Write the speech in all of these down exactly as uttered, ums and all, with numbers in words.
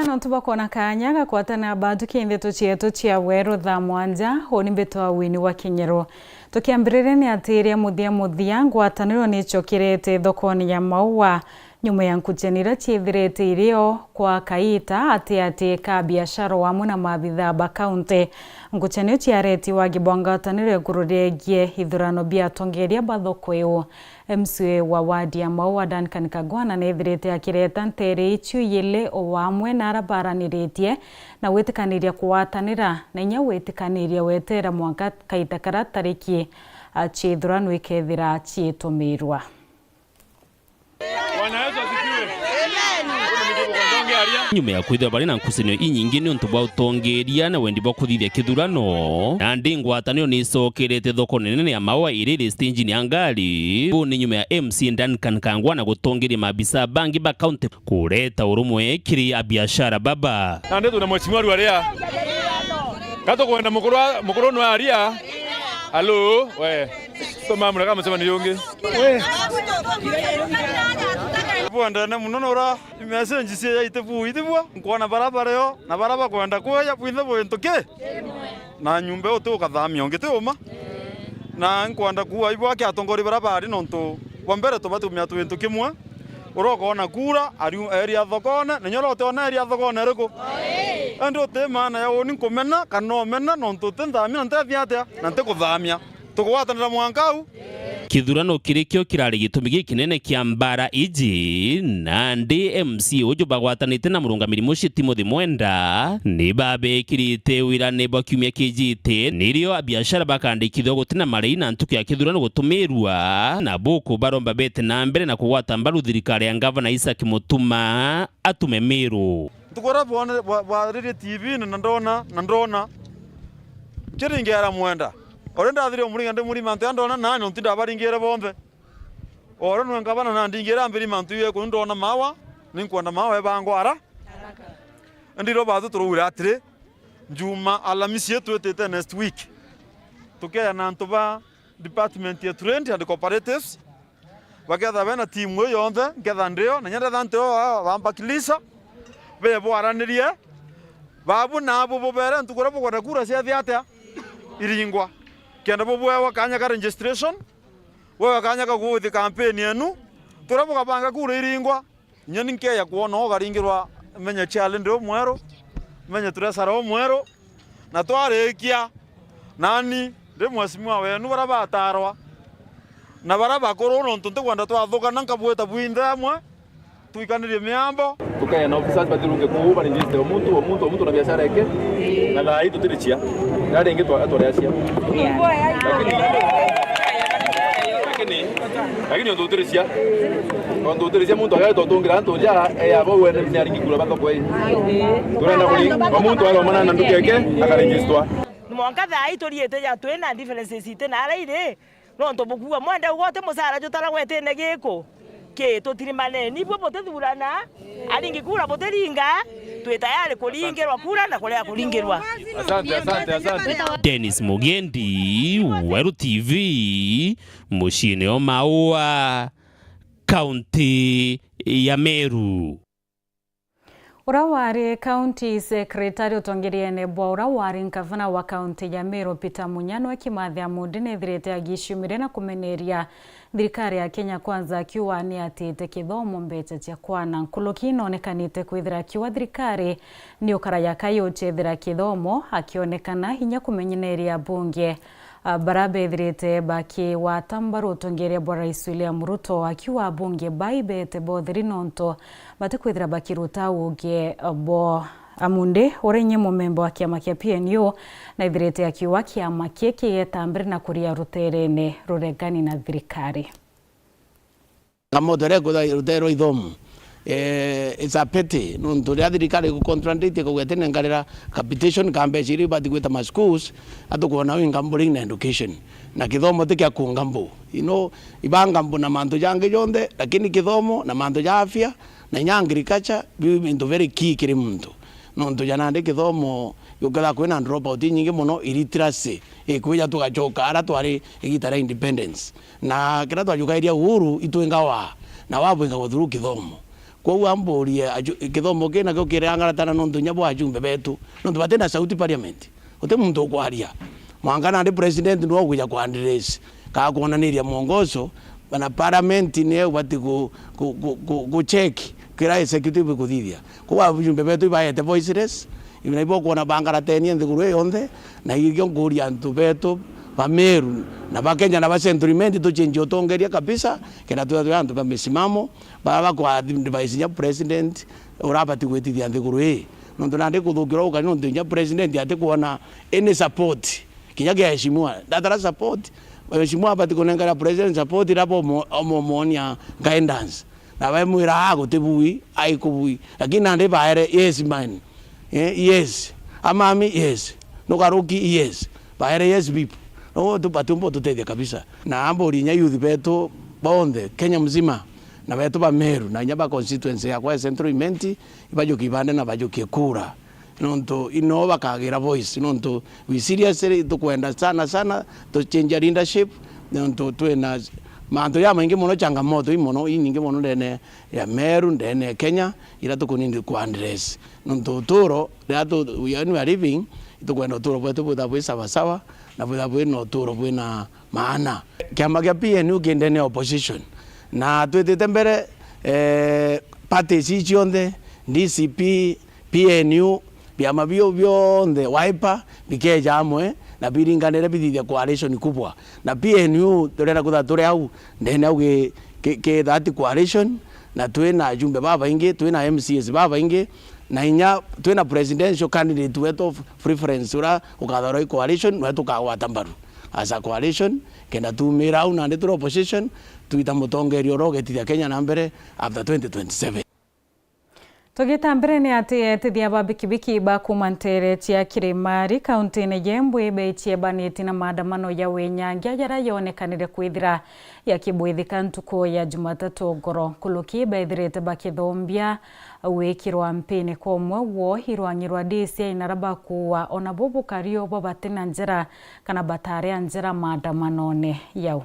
Nontu bwa kwona kaanya ga kwatana batuki ndeto cietu cia weru thaa mwanja, uni mbitwa Winnie wa Kinyero. Tukiambiriria ni ati ria muthia muthia, ngwataniro ni icokerete thokoni ya Maua nyuma ya nkuchani iria ciithirite irio kwa kaita ati ati ka biashara o amwe na maabithaa ba kaunti. Nkuchani iu ciaretiwe agi bwa ngwataniro iguru riegie ithurano bia atongeria ba thoko iu. M C A wa wadi ya Maua, Duncan Kagwana, neethirite akireta nteere icio ijiri o amwe na aria baraniritie na gwitikaniria kugwatanira na inya gwitikaniria gweterera mwanka kaita karia tariki, a, cia ithurano ikeethira ciitumirwa. Bwana Yesu asifiwe. Nyuma ya kwithirwa bari na nkucanio inyingi niuntu bwa utongeeria na wendi bwa kuthithia kithurano, nandi ngwataniro ni icokerete thoko nene ya Maua iri iri stage-ini ya ngari. Uu ni nyuma ya M C A Duncan Kangwana gutongeeria maabisa bangi ba kaunti kureta urumwe kiri abiashara baba. Nandi twina mheshimiwa Rwaria. Ka tukwenda mukuru wa, mukuru nwe aria. Alo, we. Tuma murega mucemanio ungi. We. Bwendene muno nora message cia yaite buu itibua. Nkwona bara bario na bara bakwenda kueja bwinthe bwintu ki? Na nyumba uti ukathamia ungi ti uma. Na nkwenda kuuga ibwake atongori bara bari nontu bwa mbere tubati kumenya twintu kimwe. Uria ukoona kuura, ari, eria thokone, na inya uria utiona eria thokone iriku? Indi uti maana ya uni nkumena kana nomena, nontu uti nthamia na nteethia atia, na ntikuthamia. Tukugwatanira mwanka au. Kithurano kiri kio kirari gitumi gikinene kia mbaara iji, nandi M C A uju bagwatanite na murungamiri mucii Timothy Mwenda, ni babekirite wirane bwa kiumia kijite, nirio abiashara bakandikithua gutina marei na ntuku ya kithurano gutumirua, na buku baromba bete na mbere na kugwata mbaru thirikari ya Ngavana Isaac Mutuma atume Miru. Ntuku iria bwone-, bwa-, bwaririe T V-ini na ndona, na ndona, kiringeera Mwenda. O ria ndathire umuringa ndimurima nti ndona nani, nontu ndabaringire bonthe. O ria nwe Ngavana nandingire ambiri mantu iu ekuru ndona Maua, ninkwenda Maua ebangwa ara. Indi rio batu turaugire atiri, Juma Alhamisi ii twitite next week, tukeja na antu ba department ya trade and cooperatives, baketha bena timu ii yonthe, nketha ndio, na inya ndetha ntio, a, bambakilisa, bebwaranirie, babu nabu bubere ntuku iria bukwenda kura ciathi atia? Iringwa. Kenda bubwewa kanya ka registration, bwewa kanya ka kuthi campaign yenu, turia bugabanga kura iringwa. Inya ni nkeja kwona ugaringirwa, menye chairlady umweru, menye treasurer umweru, na twarikia, nani ndi mheshimiwa wenu, baria batarwa na baria bakuru, nontu ntikwenda twathukana, nkabwita bwinthe amwe, twikanirie miambo. Tukae na officers bathirunke kuu, baregister o muntu, o muntu, o muntu na biashara yake, na thaa ii tutiri cia. Na ringi twa-, atware acia. Lakini, lakini, lakini untu utiri cia. Untu utiri cia muntu ageta utungira antu nja, e abo wene ni aringi kura ba thoko ii. Turenda kuri, o muntu aromana na nduka yake, akaregistwa. Mwanka thaa ii turiite ja twina differences iti na aria iri. Nontu bukuuga Mwenda uga uti mucara jutaragwa itine giku ki, tutirimaneni, ibui butithurana, aringi kura butiringa, twi tayari kuringirwa kura na kuria kuringirwa. Asante, asante, asante. Dennis Mugendi, Weru T V, muciine o Maua, kaunti ya Meru. Uria wari County Secretary utongeriene bwa uria wari ngavana wa kaunti ya Meru Peter Munya nwe Kimathi Amundi nethirite agiciumiria na kumeneria thirikari ya Kenya Kwanza akiuga ni atite kithomo mbecha cia kwana. Nkuruki nonekanite kwithira akiuga thirikari ni ukara yaka yuchethira kithomo, akionekana inya kumenyeneria abunge, a, bara bethirite bakigwata mbaru utongeria bwa Rais William Ruto, akiuga abunge bai bete botheri nontu batikwithira bakiruta uge bo. Amundi, uria inye mumemba wa kiama kia P N U, naithirite akiuga kiama kii kigeta mbere na kuria ruterene ruregani na thirikari. Changamoto iria ikwithirwa rutere rwa ithomo, eh, it's a pity, nontu riria thirikari igu contradict ikauga itinengarira capitation ka mbeca iria ibati gwita ma schools, atukwona wi gambling na education. Na kithomo ti kia ku gamble. You know, iba gamble na mantu jangi jonthe, lakini kithomo na mantu ja afya na inya agriculture, biu bintu very key kiri muntu. Nontu ja nandi kithomo giukethira kwina dropout inyingi mono, illiteracy ikwija tugacoka aria twari igita ria independence. Na kiria twajukairia uhuru, itwingawaa na wabwingagwa through kithomo. Kwou amburie, aju-, kithomo kii nakio kirangaratana nontu inya bwa ajumbe betu, nontu batina sauti parliament, guti muntu ukwaria. Mwanka nandi president niwe ukwija ku address, kana kwonaniria mwongozo, na parliament niyo ibati ku, ku, ku, ku, ku check kira executive ikuthithia. Kwou ajumbe betu ibaete voiceless, ibo naibo ukwona bangaratenie nthiguru ii yonthe, na ikio nkuria antu betu ba Meru na ba Kenya na ba Central Imenti tuchenjie utongeria kabisa, kenda twithirwe twi antu ba misimamo, baria bakwa advise inya president uria abati gwitithia nthiguru ii. Nontu nandi kuthukirwa gukari nontu inya president atikwona any support, kinya kia Mheshimiwa, ndatara support. Mheshimiwa abati kunengera president support iria bomo-, omomwonia guidance. Na bamwira, "Ah, guti bui, ai kubui." Lakini nandi baere, "Yes, man. Eh, yes. Amami, yes. Nukaruki, yes." Baere, "Yes, bib." No tu-, batiumba ututethia kabisa. Na amburi inya youth betu bonthe, Kenya mzima, na betu ba Meru, na inya ba constituency yakwa ya Central Imenti, ibajukie ibande na bajukie kura. Nontu ino bakagira voice, nontu we seriously tukwenda sana sana tuchenjia leadership, nontu twina mantu jamaingi mono, changamoto i mono, inyingi mono ndene ya Meru, ndene ya Kenya, ira tukunindi ku address. Nontu uturo, riria tu-, we, when we are living, itukwenda uturo bwetu bwitha bwi sawa sawa, na bwitha bwina uturo bwina maana. Kiama kia P N U ki ndene ya opposition, na twitite mbere, eh, parties ii cionthe, D C P, P N U, biama biu bionthe, Wiper, bikeja amwe na biringanire bithithia coalition kubwa. Na P N U turenda kwithirwa turi au ndene au ki, ki, ki that coalition, na twina ajumbe babaingi, twina M C As babaingi, na inya twina presidential candidate wetu of preference uria ukathorwa i coalition, nwe tukagwata mbaru as a coalition, kenda tumira au nandi turi opposition, twita mutongeria uria ugetithia Kenya na mbere after twenty twenty-seven. Tugita mbere, ni ati etithia ba bikibiki ba kuuma nteere cia Kirimari, kauntiine ya Embu, ibaicie baniti na maandamano ya winyangia jaria yonekanire kwithira yakibwithika ntuku ya Jumatatu ngoro. Nkuruki beethirite bakithombia gwikirwa mpini kwa umwe woo irwang'i rwa D C I na aria bakuua o nabo bukari o bo bati na njira kana batari a njira maandamanone yau.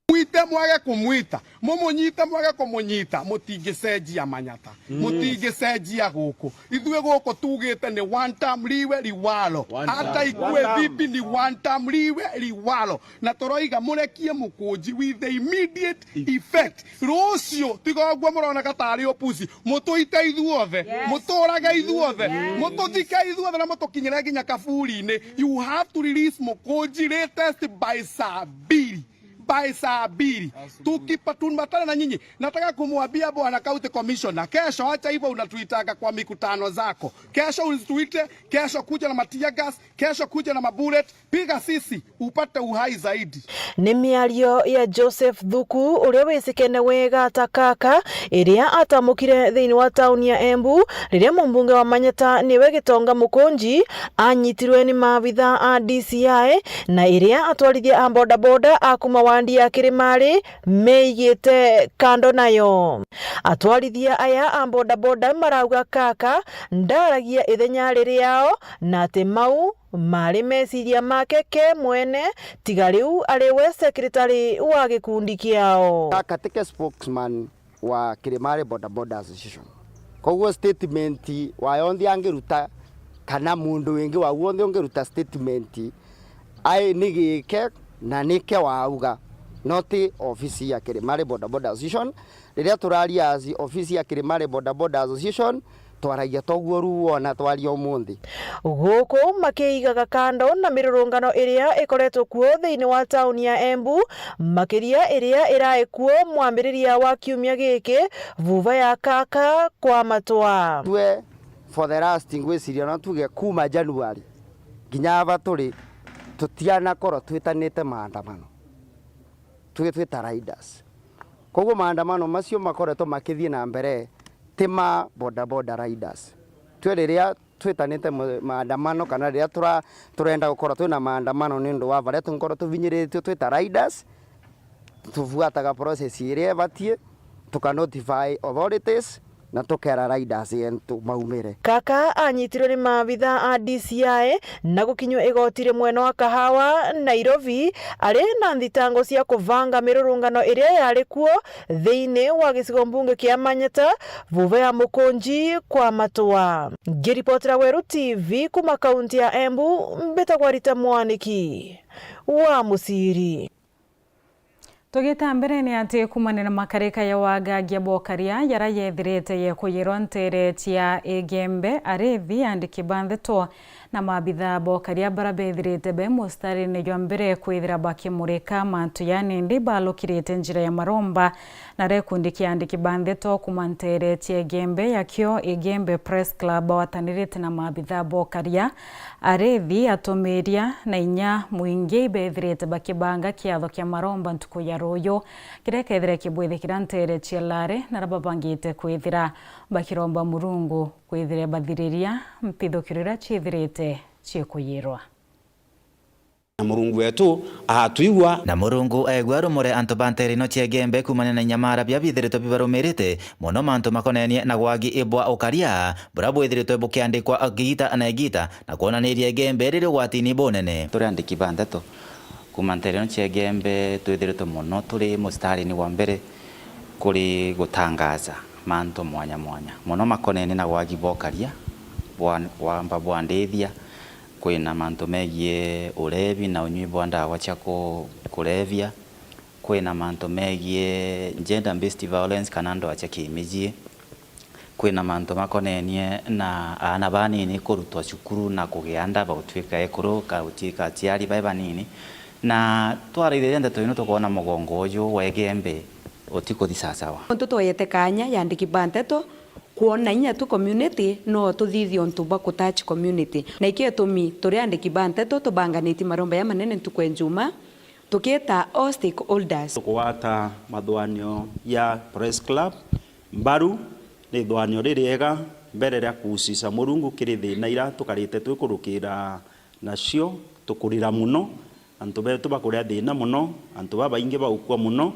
Mwite mwage kumwita, mumunyite mwage kumunyita, mutingicenjia Manyata, mutingicenjia guku. Ithui guku tugite ni one term liwe liwalo. One term. Hata ikue vipi ni one term liwe liwalo. Na turoiga murekie mukunji with the immediate effect. Rucio, tiga uguo muroneka tari upuzi. Mutuite ithuothe, muturage ithuothe, mututhike ithuothe na mutukinyire nginya kaburi-ini. You have to release mukunji latest by saa mbiri. By saa mbiri. Tukipatunbatana na nyinyi. Nataka kumwambia Bwana County Commissioner, kesho acha hivyo unatuitanga kwa mikutano zako. Kesho usituite, kesho kuja na ma tear gas, kesho kuja na mabullet, piga sisi, upate uhai zaidi. Ni miario ya Joseph Thuku, uria wicikene wega ta Kaka, iria atamukire thiini wa tauni ya Embu, riria mumbunge wa Manyata niwe Gitonga Mukunji anyitirwe ni maabitha a D C I, na iria atwarithia a bodaboda a kuuma wandi ya Kirimari meigite kando nayo. Atwarithia aya a bodaboda marauga Kaka ndaragia ithenya ririao, na ati mau mari meciria make ke mwene, tiga riu ari we secretary wa gikundi kiao. Kaka tike spokesman wa Kirimari Boda Boda Association. Koguo statement wa yonthe angiruta, kana mundu wingi wa guonthe ungiruta statement, ai ni gike na nike wauga, no ti ofisi ya Kirimari Boda Boda Association. Riria turaria as ofisi ya Kirimari Boda Boda Association, twaragia toguo ru wona twaria umunthi. Guku makiigaga kando na mirurungano iria ikoretwo kuo thiini wa tauni ya Embu, makiria iria irai kuo mwambiriria wa kiumia giki, vuva ya Kaka kwa matwa. Twe for the last, ngwiciria no tuge kuuma January nginya aba turi, tutianakorwo twitanite maandamano. Twi twita riders. Koguo maandamano macio makoretwo makithii na mbere ti ma boda boda riders. Twe riria twitanite mu-, maandamano, kana riria tura-, turenda gukorwo twina maandamano ni undu wa varia tunkorwo tuvinyiritue twita riders, tufuataga process iria ibatie, tuka notify authorities, na tukera riders yentu maumire. Kaka anyitirwe ni maabitha a D C I na gukinyua igoti ri mwena wa Kahawa, Nairobi, ari na nthitango cia kuvanga mirurungano iria yari kuo thiini wa gicigo mbunge kia Manyata, vuva ya mukunji kwa matua. Ngiripotera Weru T V kuma kaunti ya Embu, mbitagwa Rita Mwaniki wa Muciri. Tugita mbere ni ati kumania na makarika ya wagagia bokaria yara yethirite yekuyirwa ntere cia Igembe, arithi, andiki ba ndeto na maabitha bokaria bara bethirite be mustarine jwa mbere kwithira bakimurika mantu ya nindi balukirite njira ya maromba. Na gikundi kia andiki ba ndeto kuma ntere cia Igembe yakio Igembe Press Club bawatanirite na maabitha bokaria, arithi, atumiria na inya mwingi ibethirite bakibanga kiatho kia maromba ntuku ya ruyu, kiria kethire kibwithikira ntere cia Lare na rababangite kwithira bakiromba Murungu kwithire bathiriria mpithukiro iria ciithirite ciikuyirwa. Na Murungu wetu aatwigua. Na Murungu aigua rumure antu ba ntere ino cia Igembe kumania na inyamara bia bithiritwe bibarumirite, mono mantu makonenie na gwagi bwa ukaria, buria bwithiritwe bukiandikwa giita na igiita, na kwonaniria Igembe riri ugwatini bunene. Turi andiki ba ndeto kuma ntere ino cia Igembe, twithiritwe mono turi mustarini wa mbere kuri gutangaza mantu mwanya mwanya, mono makonenie na gwagi bwa ukaria, bwa, bwamba bwa ndithia, kwina mantu megie urevi na unyui bwa ndawa cia ku-, kurevia, kwina mantu megie gender based violence kana ndoa cia kimijii, kwina mantu makonenie na aana banini kurutwa cukuru na kugia nda bagutwika ekuru, ka gutwika aciari bai banini. Na twaraithiria ndeto ino tukoona mugongo uju wa Igembe utikuthi sawasawa. Nontu tweyete kaanya ya andiki ba nteto kwona inya tu community no tuthithie untu bwa kutouch community. Na ikio gitumi turi andiki ba nteto tubanganitie maromba ya manene ntuku ya Njuma, tukiita all stakeholders. Tukugwata mathuganio ya Press Club mbaru, ni ithuganio ririega mbere ria kuusisa Murungu kiri thina iria tukarite twikurukira nacio, tukurira mono, antu betu bakuria thina mono, antu babaingi bagukua mono,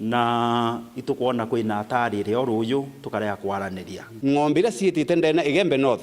na itukwona kwina atarire o ruuju tukarega kwaraniria. Ng'ombe iria ciitite ndene Igembe North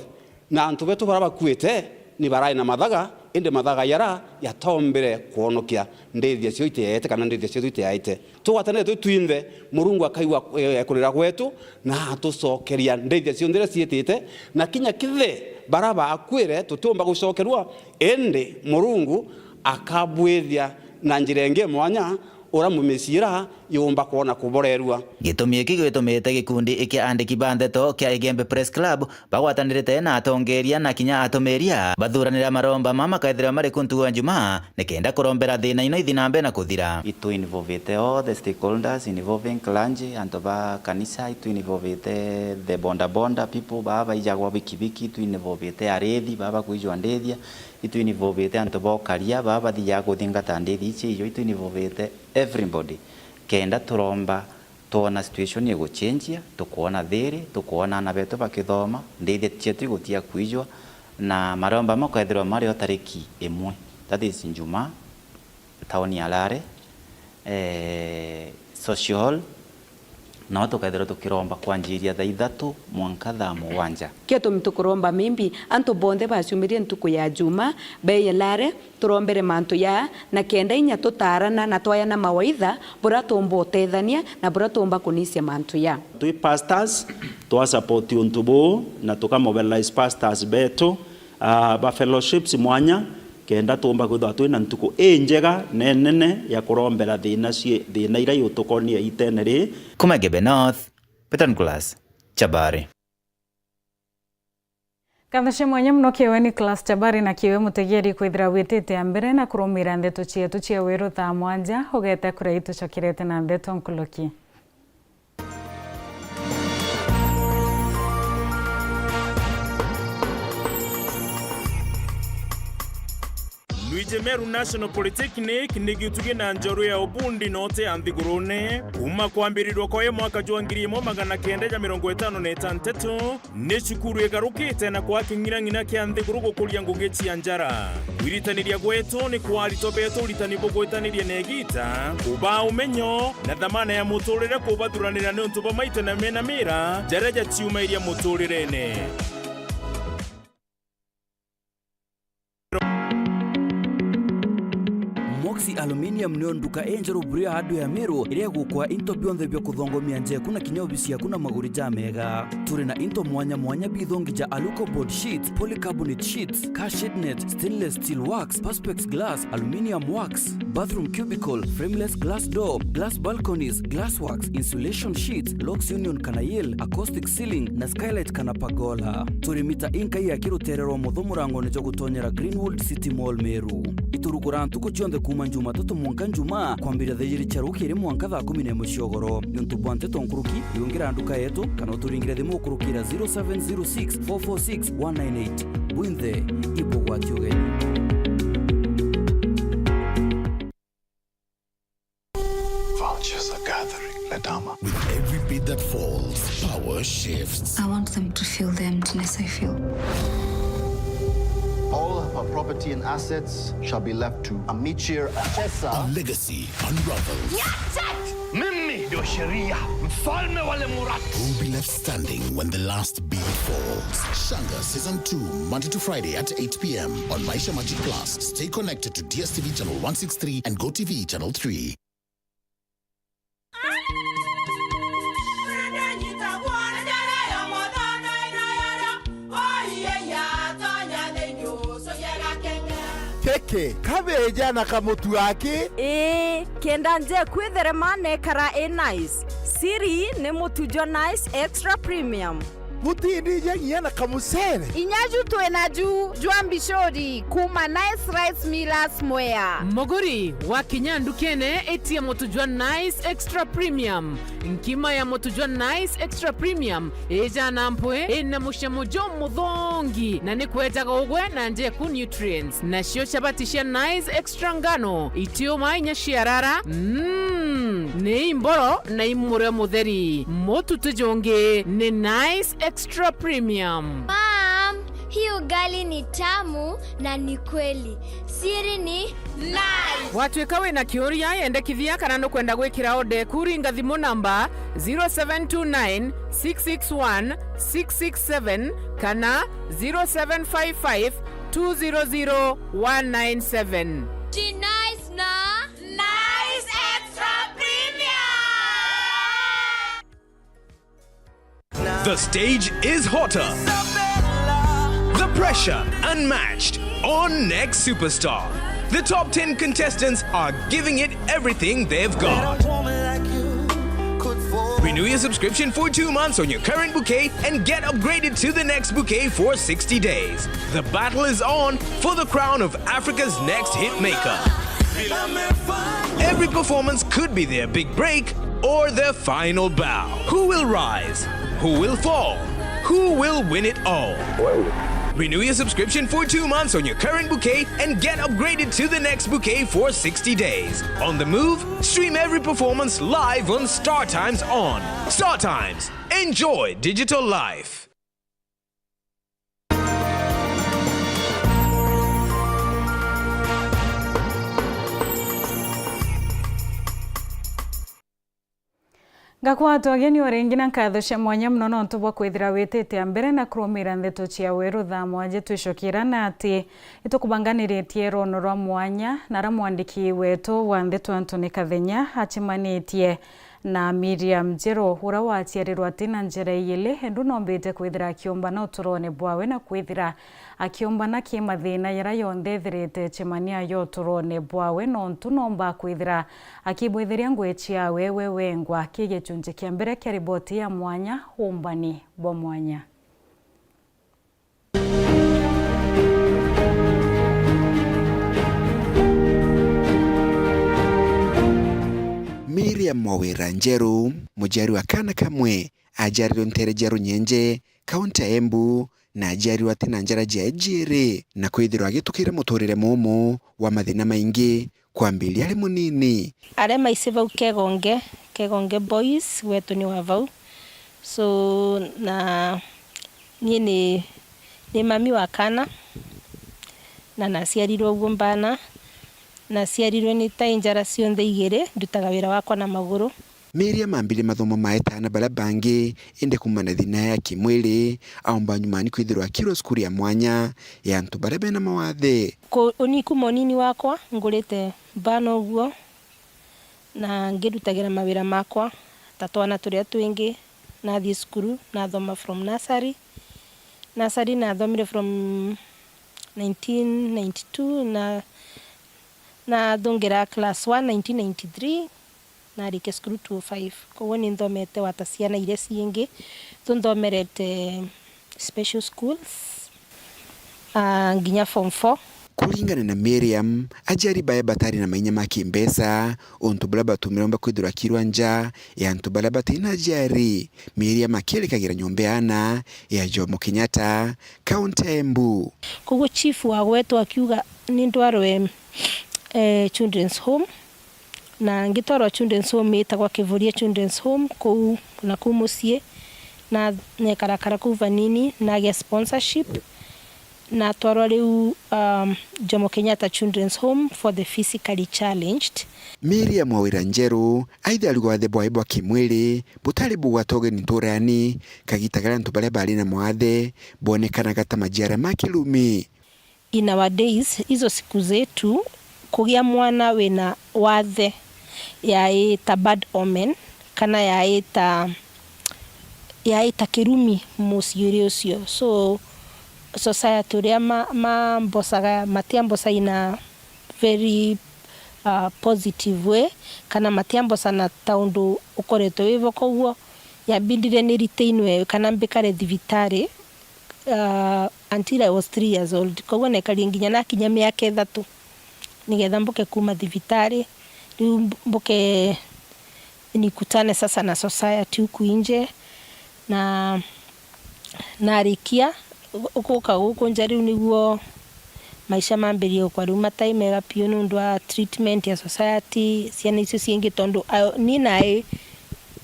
na antu betu baria bakuite ni barai na mathaga, indi mathaga yara yatombire kwonokia ndithia cio itiaete kana ndithia cietu itiaite. Tugwatanire twi twinthe, Murungu akaigua, eh, kurira gwetu, na atucokeria ndithia cionthe iria ciitite, na kinya kithe bara baakuire tutiumba gucokerua, indi Murungu akabwithia na njira ingi mwanya uria mumiciira yumba kwona kuborerua. Gitumi iki gitumite gikundi kia andiki ba ndeto kia Igembe Press Club bagwatanirite na atongeria na kinya atumiria bathuranira maromba ma makethirwa mari ku ntuku ya Njumaa, nikenda kurombera thina ino ithi na mbere na kuthira. Itu involvite all the stakeholders involving clergy, antu ba kanisa, itu involvite the boda boda people, baa baijagwa bikibiki, itu involvite arithi, baa bakwijwa ndithia, itu involvite antu ba ukaria, baa bathijaga kuthingata ndithi ici ijo, itu involvite everybody. Kenda turomba twona situation iguchenjia, tukwona thiri, tukwona aana betu bakithoma, ndithia cietu igutia kwijwa, na maromba makwethirwa mari o tariki imwe, that is Njumaa, tauni ya Lare, eh, Social Hall, nao tukethirwa tukiromba kwanjiria thaa ithatu mwanka thaa mugwanja. Kio gitumi tukuromba mimbi antu bonthe baciumirie ntuku ya Juma, beye Lare, turombere mantu ya, na kenda inya tutaarana na twayana mawaitha, buria tuumba utethania na buria tuumba kunisia mantu ya. Twi pastors, twa support untu buu, na tuka mobilize pastors betu, ah, ba fellowships mwanya, kenda tuumba kwithirwa twina ntuku injega na inene ya kurombera thina cie-, thina iria itukonie itene ri. Kuma Igembe North, Peter Nicholas Chabari. Ngatho cia mwanya mono kiwe Nicholas Chabari na kiwe mutegeri kwithira witite a mbere na kurumira ndeto cietu cia Weru thaa mwanja, ugeta kuria itucokerete na ndeto nkuluki. Nwi Meru National Polytechnic ni gitugi na njorua ya ubundi note ya nthigurune. Kuuma kwambirirwa kwayo mwaka jwa ngiri imwe magana kenda ja mirongo itano na itantatu, ni cukuru igarukite na kwaa king'inang'ina kia nthiguru gukuria ngugi cia njara. Kwiritaniria gwetu ni kwa aritwa betu uritani bugwitaniria na igiita, kubaa umenyo na thamana ya muturire kubathuranira niuntu bwa maita na mena mira jaria jaciumairia muturirene. Moxie Aluminium niyo nduka injeru buru ya hardware ya Meru iria igukwa into bionthe bia kuthongomia njeku na kinya obisi yaku na maguri jamega. Turi na into mwanya mwanya bithongi ja Aluco board sheets, polycarbonate sheets, car shade net, stainless steel works, perspex glass, aluminium works, bathroom cubicle, frameless glass door, glass balconies, glass works, insulation sheets, locks union kana yale, acoustic ceiling na skylight kana pagola. Turi mita inkai ya kirutere rwa mutho murangone jwa gutonyera Greenwood City Mall Meru. Iturugura ntuku cionthe kuuma Jumatatu mwanka Njumaa, kwambiria thaa ijiri cia rukiri mwanka thaa kumi na imwe cia ugoro. Niuntu bwa nteto nkuruki, riungira nduka yetu kana uturingire thimu ukurukira zero seven zero six four four six one nine eight. Bwinthe ibugwati ugeni. Vultures are gathering, Ledama. With every beat that falls, power shifts. I want them to feel the emptiness I feel. All of her property and assets shall be left to Amichir Achesa. A legacy unravels. Mimi ndio sheria, mfalme wa Lemurati. Who will be left standing when the last beat falls? Shanga Season two, Monday to Friday at eight p m on Maisha Magic Plus. Stay connected to D S T V channel one six three and Go T V channel three. Keke, kabeja na kamutu aki. Ii, kenda nje kwitherema nekara i nice. Siri ni mutu jwa Nice Extra Premium. Butindija nginya na kamucere. Inya ju twi naju jwa mbicuri kuuma Nice Rice Millers Mwea. Muguri, wakinya ndukene, itia mutu jwa Nice Extra Premium. Nkima ya mutu jwa Nice Extra Premium ija na mpwi, ina mucamo jumuthongi, na ni kwejaga ugwe na njeku nutrients. Nacio chabati cia Nice Extra Ngano, itiuma inya ciarara, mm, ni imboro na imurio mutheri. Mutu ti jungi, ni Nice Extra Premium. Mom, hii ugali ni tamu na ni kweli. Siri ni Nice. Watuika wina kiuria, yendekithia kana nukwenda gwikira order eku, ringa thimu namba zero seven two nine six six one six six seven kana zero seven five five two zero zero one nine seven. Ji Nice na Nice Extra Premium. The stage is hotter. The pressure unmatched on Next Superstar. The top ten contestants are giving it everything they've got. Renew your subscription for two months on your current bouquet and get upgraded to the next bouquet for sixty days. The battle is on for the crown of Africa's next hitmaker. Every performance could be their big break or their final bow. Who will rise? Who will fall? Who will win it all? Renew your subscription for two months on your current bouquet and get upgraded to the next bouquet for sixty days. On the move, stream every performance live on StarTimes On. StarTimes. Enjoy digital life. Ngakwatwa ageni o ringi na nkatho cia mwanya mono nontu bwa kwithira witite a mbere na kurumira ndeto cia weru thaa mwanja. Twicokira na ati itukubanganiritie rono rwa mwanya na ra mwandiki wetu wa ndeto Anthony Kathenya acemanitie na Miriam Njeru, uria waciarirwe atina njara iili, endu nombite kwithira akiumbana uturone bwawe na kwithira akiumbana ki mathina jaria jonthe ethirite ecemania ayo uturone bwawe, nontu nomba kwithira akibwithiria ngugi ciawe we wengwa. Ki gicunji kia mbere kia riboti ya mwanya, uumbani bwa mwanya. Miriam Wawira Njeru, muciari wa kaana kamwe, aciarirwe nteere cia Runyenje, kaunti ya Embu, na ajiarirwe ati na njara ciae ciiri, na kwithirwa agitukira muturire mumu wa mathina maingi kwambiria ari munini. Aria maici bau Kegonge, Kegonge Boys, gwetu ni wa bau. So, na nie ni, ni mami wa kana, na naciarirwe uguo mbana. Naciarirwe ni ta i njara cionthe igiri, ndutaga wira wakwa na maguru. Miriam ambirie mathomo mae ta aana baria bangi, indi kuumana na thina ya kimwiri, aumba nyumani kwithirwa akirwa cukuru ya mwanya ya antu baria bena mawathe. Ku-, uni kuuma unini wakwa, ngurite mbana uguo, na ngirutagira mawira makwa ta twana turia twingi. Nathii cukuru, nathoma from nursery. Nursery nathomire from nineteen ninety-two, na nathungira class one nineteen ninety-three, narikia cukuru two oh five. Koguo ni nthomete wata ciana iria ciingi, tunthomerete special schools, ah, nginya form four. Kuringana na Miriam, aciari bae batari na mainya ma kimbeca, untu buria bwatumire umba kwithirwa akirwa nja ya antu baria batina aciari. Miriam akierikagira nyomba ya aana ya Jomo Kenyatta, kaunti ya Embu. Koguo chief wa gwetu akiuga ni ndwarwe, eh, children's home, na ngitwarwa children's home itagwa Kivuria Children's Home kuu, na kuu mucii, na nekarakara kuu vanini, nagia sponsorship, natwarwa riu, um, Jomo Kenyatta Children's Home for the physically challenged. Miriam wa wira njeru, aitha ari wathe bwae bwa kimwiri butari bugwata ugeni nturani, kagita karia antu baria bari na mwathe bonekanaga ta majiara ma kirumi. In our days, hizo siku zetu, kugia mwana wina wathe yaita bad omen, kana yaita, yaita kirumi muciiri ucio. So, society uria ma-, mambocaga, matiamboca in a very, uh, positive way, kana matiamboca na ta undu ukoretwe wibo. Koguo yabindire ni ritainwe kana mbikare thibitari, uh, until I was three years old. Koguo nekarire nginya nakinya miaka ithatu, nigetha mbuke kuuma thibitari, riu mb-, mbuke nikutane sasa na society huku nje, na narikia gu-, guka guku nja, riu niguo maisha mambiririe gukwa riu matai mega piu niundu wa treatment ya society, ciana icio ciingi, tondu, ah, ni nai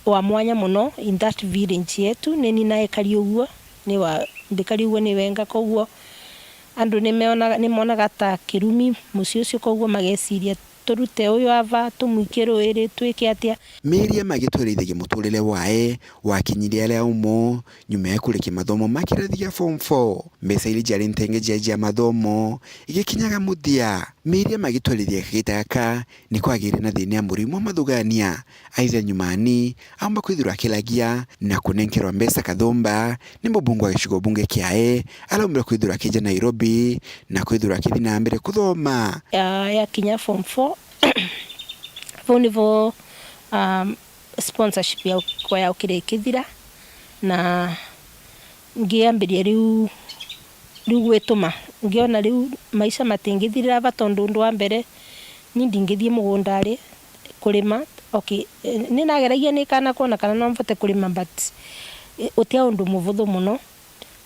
wa mwanya mono in that village yetu, ni ni naikari uguo, ni wa, mbikari uguo ni wenga, koguo andu nimeonaga, nimonaga ta kirumi mucii ucio, koguo mageciria, turute uyu ava, tumwikie ruiri, twike atia? Miriam agitwirithagia muturire wae wakinyire aria umo, nyuma ya kurikia mathomo ma kirathi gia form four. Mbeca iria ciari ntenge cia, cia mathomo igikinyaga muthia, Miriam agitwarithia kagita gaka ni kwagire na thina ya murimo wa mathugania. Aitha nyumani, aumba kwithirwa akilagia na kunenkerwa mbeca kathumba ni mubunge wa gicigo bunge kiae, araumbira kwithirwa akija Nairobi na kwithirwa akithi na mbere kuthoma. Ya, yakinya form four, vau nivo, um, sponsorship yakwa yaukire ikithira, na ngiambiria riu, riu gwituma, ngiona riu maisha matingithirira va, tondu undu wa mbere, ni ndingithii mugundari kurima. Okay, eh, ni nageragia ni kana kwona kana no mvote kurima, but, eh, utia undu muvuthu muno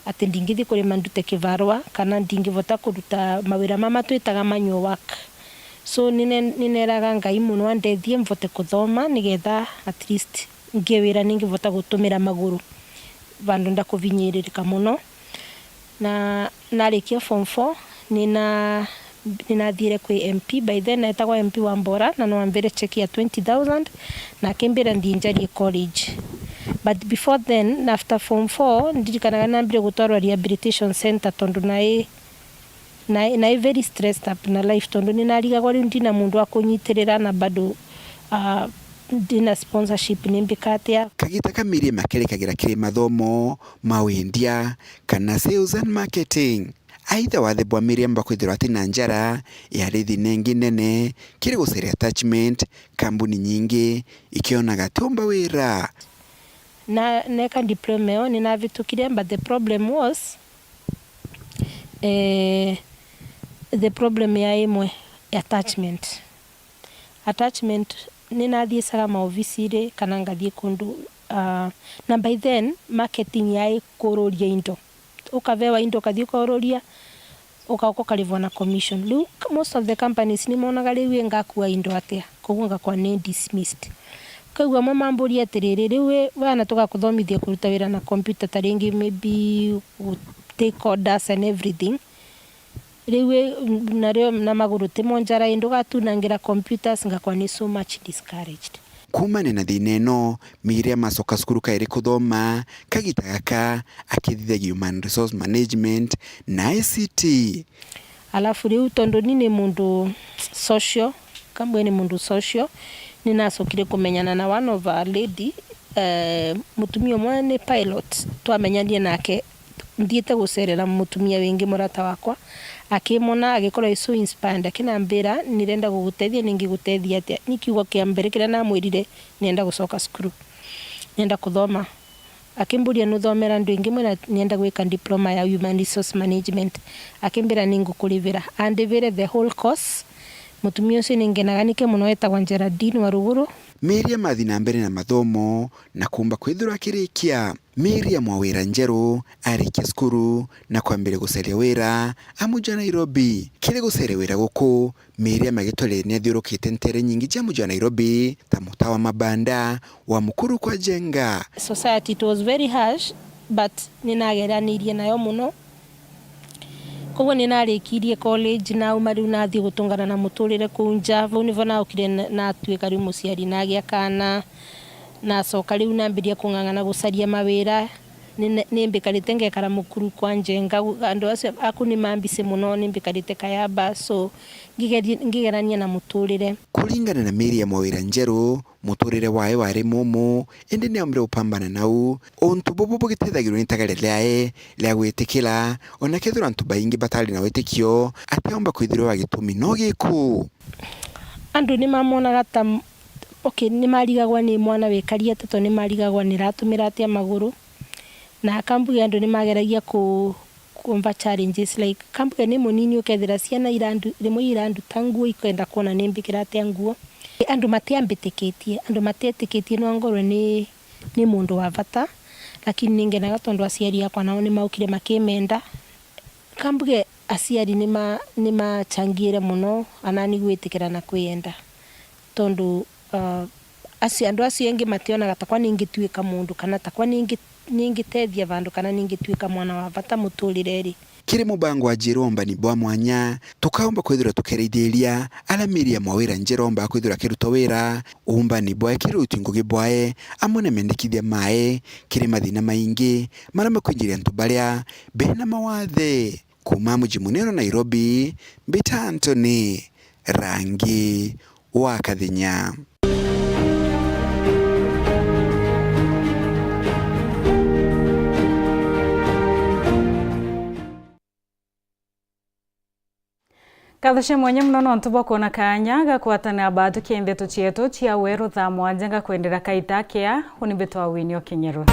ati ndingithii kurima ndute kivarua, kana ndingivota kuruta mawira mama twitaga manual work. So, nine-, nineraga Ngai mono andethie mvote kuthoma, nigetha at least ngie wira ningivota gutumira maguru vandu ndakuvinyiririka mono. Na narikia form four, nina, ninathiire kwi M P, by then etagwa M P Wambora, na no ambire check ya twenty thousand, na akimbira nthii njarie college. But before then, after form four, ndirikanaga nambire gutwarwa rehabilitation center, tondu nai, nai, nai very stressed up na life, tondu ninarigagwa riu ndina mundu wa kunyitirira, na bado, ah, ndina sponsorship, nimbika atia? Kagita ka Miriam akerikagira kiri mathomo ma wendia, kana sales and marketing. Aitha wathe bwa Miriam bwa kwithirwa ati na njara yari thina ingi nene kiri gucaria attachment, kambuni nyingi ikionaga atiumba wira. Na, neka diploma iyo ninavitukire, but the problem was, eh, the problem ya imwe, attachment. Attachment, ninathiicaga maobiciri kana ngathii kundu, ah, na by then, marketing yai kururia indo. Ukavewa indo, ukathi ukaururia, ukaoka ukarivwa na commission. Riu most of the companies ni monaga riu ii ngakua indo atia, koguo ngakwa ni dismissed. Ukaigua amwe mamburia atiriri, riu wi, wana tugakuthomithia kuruta wira na computer ta ringi maybe gu take orders and everything. Riu wi, nario na maguru timo njara, indi ugatunangira computers, ngakwa ni so much discouraged. Kuumania na thina ino, Miriam acoka cukuru kairi kuthoma, kagita gaka akithithagia Human Resource Management na I C T. Alafu riu tondu ni ni mundu social, kambwe ni mundu social, ni nacokire kumenyana na one of our lady, eh, mutumia umwe ni pilot, twamenyanire nake nthiite gucerera mutumia wingi murata wakwa, akimona agikorwa i so inspired, akinambira, "Nirenda gugutethia, ningigutethia atia?" Ni kiugo kia mbere kiria namwirire, "Nienda gucoka cukuru, nienda kuthoma." Akimburia, "Nuthomera ndu ingi?" Mwira, "Nienda gwika diploma ya human resource management." Akimbira, "Ningukurivira." Andivire the whole course. Mutumia ucio ningenaga nike muno, etagwa Geraldine wa Ruguru. Miriam athi na mbere na mathomo na kuumba kwithirwa akirikia. Miriam wa Wira Njeru arikia cukuru na kwambiria gucaria wira amuja Nairobi. Kiri gucaria wira guku, Miriam agitwarire ni athiurukite ntere nyingi cia muji wa Nairobi, ta mutaa wa mabanda, wa mukuru kwa Njenga. Society, it was very harsh, but ni nageranirie nayo muno. Koguo ni narikirie college, nauma riu nathi gutungana na muturire kuu nja. Vau nivo naukire na, natuika riu muciari, nagia kaana, nacoka riu nambiria kung'ang'ana gucaria mawira. Ni, ni mbikarite ngekara mukuru kwa Njenga, andu acio aku ni mambisi muno, ni mbikarite Kayaba, so ngigeri-, ngigerania na muturire. Kuringana na Miriam wa Wira Njeru, muturire wae wari mumu, indi ni aumire gupambana nau. Untu bubu bugitethagirwa ni itagaria riae ria gwitikira, ona kethirwa antu baingi batari na witikio, atiaumba kwithirwa wa gitumi no giku. Andu ni mamonaga ta m-, okay, ni marigagwa ni mwana wikari atia, tondu ni marigagwa ni ratumira atia maguru. Na kambuge andu ni mageragia ku-, kumva challenges, like, kambuge ni munini, ukethira ciana irandu-, rimwe iranduta nguo, ikenda kwona ni mbikira atia nguo. Andu matiambitikitie, andu matietikitie no ngorwe ni, ni mundu wa vata, lakini ni ngenaga tondu aciari akwa nao ni maukire makimenda. Kambuge aciari ni ma-, ni machangiire muno anani gwitikira na kwiyenda, tondu, uh, acio, andu acio engi mationaga takwa ningituika mundu, kana takwa ningi-, ningitethia vandu, kana ningituika mwana wa vata muturire-ri. Kiri mubango wa Njira Umbani bwa Mwanya, tukaumba kwithirwa tukiraithiria aria Miriam wa Wira Njeru aumba kwithirwa akiruta wira, umbani bwae kiri uti ngugi bwae, amwe na mendekithia mae kiri mathina maingi maria makwinjiria antu baria bena mawathe. Kuuma muji munene wa Nairobi, mbita Anthony Rangi wa Kathinya. Nkatho cia mwanya mono nontu bwa kwona kaanya ga kwatana baathukia ndeto cietu cia weru thaa mwanja ngakwendera kaita kea, uni mbitwa Winnie Okinyerwe.